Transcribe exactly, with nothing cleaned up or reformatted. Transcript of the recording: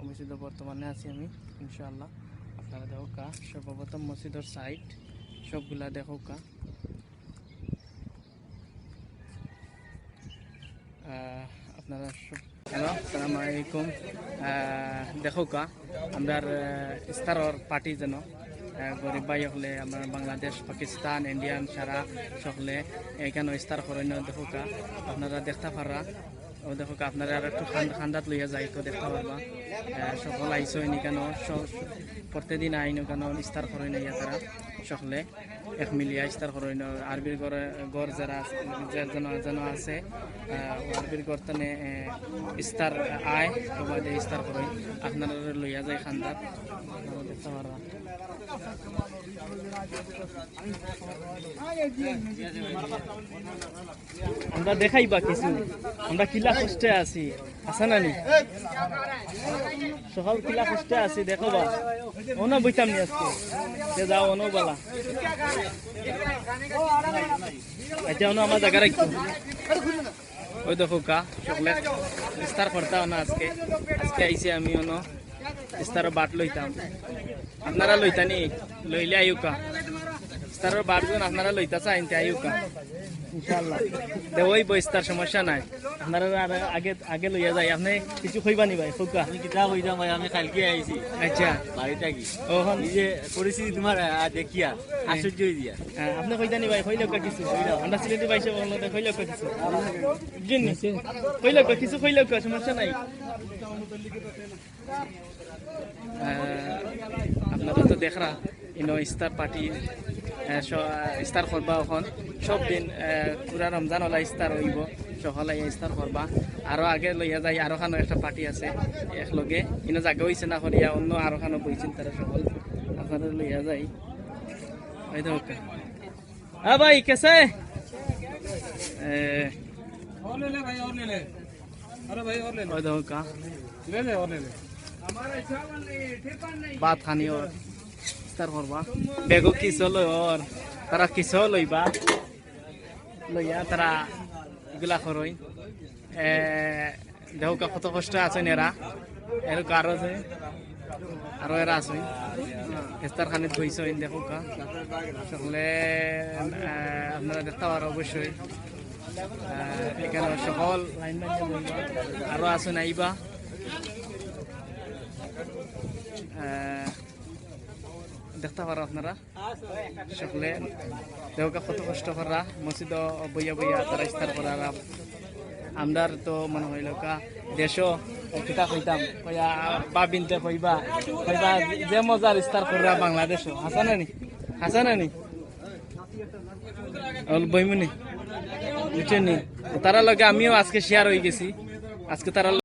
মসজিদো বর্তমানে আছি আমি, ইনশাআল্লাহ। আপনারা দেখউক্কা, সর্বপ্রথম মসজিদর সাইড সবগুলা দেখউক্কা। আহ, আপনারা সব, হ্যালো, আসসালামু আলাইকুম। আহ, দেখউক্কা, আমরার, আহ, ইফতারর পার্টি যেন, আহ, গরিব ভাই অকলে, আমরার বাংলাদেশ, পাকিস্তান, ইন্ডিয়ান সারা সকলে এখানো ইফতার করইন। দেখউক্কা, আপনারা দেখতা পাররা। অউ দেখউক্কা, আপনারারে আরেকটু খান-, খান্দাত লইয়া যাই, তো দেখতা পারবা। আহ, সকল আইছইন এখানো, স-, স-, প্রত্যেকদিন আইন এখানো ইফতার করইন ইয়া তারা সকলে। এক মিলিয়া ইফতার করইন। আরবির ঘরে, ঘর যারা আছে, যে যেন, যেন আছে, আহ, অউ আরবির ঘর তনে, আহ, ইফতার আয়, তো বাদে ইফতার করইন। আপনারারে লইয়া যাই খান্দাত, আপনারা দেখতা পারবা। আমরা দেখাইবা কিছু, আমরা কিলা কষ্টে আছি, আছে না নি? সকাল কিলা কষ্টে আছি, দেখো বা। অনো বইতাম নি আজকে। তে যাও, অনো বালা। আচ্ছা, অনো আমার জাগা রাখো। অউ দেখউক্কা, চকলেট ইফতার করতা অনো আজকে। আজকে আইছি আমি অনো। ইফতারর বাট লইতাম। আপনারা লইতা নি? লইলে আইউক্কা। ইফতারর বাট যুদি আপনারা লইতা চাইন, তে আইউক্কা। ইনশাআল্লাহ। দেওয়াইবো ইফতার, সমস্যা নাই। আপনারারে আগে, আগে লইয়া যাই। আপনে কিছু কইবা নি ভাই? কউক্কা। আমি কিতা কইতাম ভাই, আমি কালকে আইছি। আচ্ছা। বাড়ি থাকি। অখন এই যে পরিস্থিতি তুমার, আহ, দেখিয়া আশ্চর্য অই দিয়া। হ্যাঁ, আপনে কইতা নি ভাই? কইলাউক্কা কিছু। আমরা সিলেটি ভাই সব বললো, কইলাউক্কা কিছু। বুঝছইন নি? কইলাউক্কা কিছু, কইলাউক্কা, সমস্যা নাই। আহ, আপনারা তো দেখরা, ইনো ইফতার পার্টি, আহ, স-, ইফতার করবা অখন। সব দিন, আহ, পুরা রমজান অলা ইফতার অইবো, সকালে ইফতার করবা। আরো আগে লইয়া যাই, আরো খানো একটা পার্টি আছে, একলগে। ইনো জাগা অইছে না করিয়া, অন্য আরো খানো বইছইন তারা সকল। আপনারা লইয়া যাই। এই তো ওকে। হ্যাঁ ভাই, কেসে? এ, और ले ले भाई, और ले ले। अरे भाई, और ले ले। ওই দেখো কা। ले ले, और ले ले। ভাত খানি অর ইফতার করবা। বেগো কিছু লই অর। তারা কিছু লইবা। লইয়া তারা ইগুলা করইন। এ, দেখো কা কত কষ্ট আছইন এরা। এরকম আরো আছে। আরো এরা আছইন। ইফতার খানিত বইছইন, দেখো কা। সকলে, আহ, আপনারা দেখতা পাররা অবশ্যই। আহ, এখানো সকল আরো আছইন আইবা। আহ, দেখতা পাররা আপনারা। সকলে দেখো কা কত কষ্ট কররা, মসজিদো বইয়া বইয়া তারা ইফতার কররা। আমরার তো মনো অইলো কা দেশো, ও কিতা কইতাম, কইয়া বাবিনতে কইবা, কইবা যে মজার ইফতার কররা বাংলাদেশো, হাছা না নি? হাছা না নি? অল বইমুনি, বুঝছইন নি? তারার লগে আমিও আজকে শেয়ার অই গেছি। আজকে তারার